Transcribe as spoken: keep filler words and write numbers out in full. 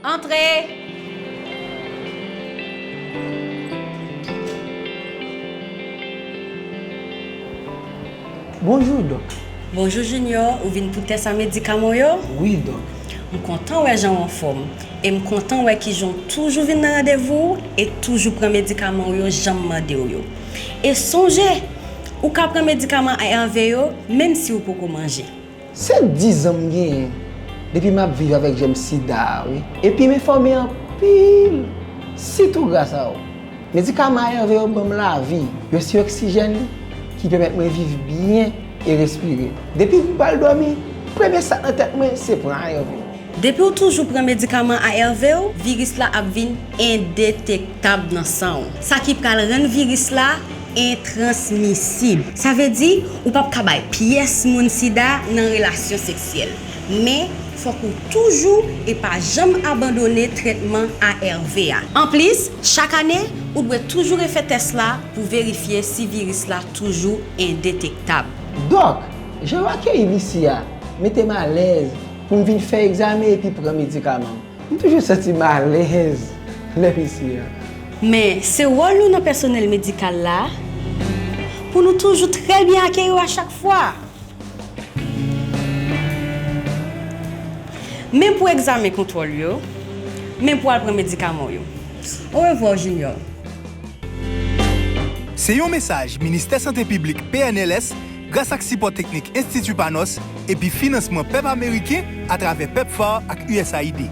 Antre! Bonjou, Dòk. Bonjou, Junior. Ou vin pou tès a medikaman w yo? Wi, Dòk. M kontan wè jan w anfòm. E m kontan wè kijan w toujou vin nan randevou w e toujou pran medikaman w yo jan m mande w yo. E sonje, ou ka pran medikaman A R V yo menm si w poko manje. Se diz an m genyen depi m ap viv avèk jèm sida a, wi. Epi m enfòme anpil, sitou gras a ou. Medikaman A R V yo ban m lavi. Yo se oksijèn ki pèmèt mwen viv byen e respire. Depi m pral dòmi, premye sa k nan tèt mwen, se pran A R V. Depi w toujou pran medikaman A R V w, viris la ap vin endetektab nan san w. Sa ki pral rann viris la entransmisib. Sa vle di, ou p ap ka bay pyès moun sida nan relasyon seksyèl. Men, fòk ou toujou e pa janm abandone trètman A R V a. Anplis, chak ane, ou dwe toujou refè tès la pou verifye si viris la toujou endetektab. Dòk, jan w akeyi m isi a mete m alèz pou m vin fè egzamen epi pran medikaman m. M toujou santi m alèz lè m isi a. Men, se wòl nou nan pèsonèl medikal la pou nou toujou trè byen akeyi w a chak fwa. Men pou egzamen kontwòl yo, men pou al pran medikaman w yo. Orevwa, Junior. Se yon mesaj Ministè Sante Piblik, P N L S, gras ak sipò teknik Enstiti Panos epi finansman pèp ameriken atravè PEPFAR ak U S A I D.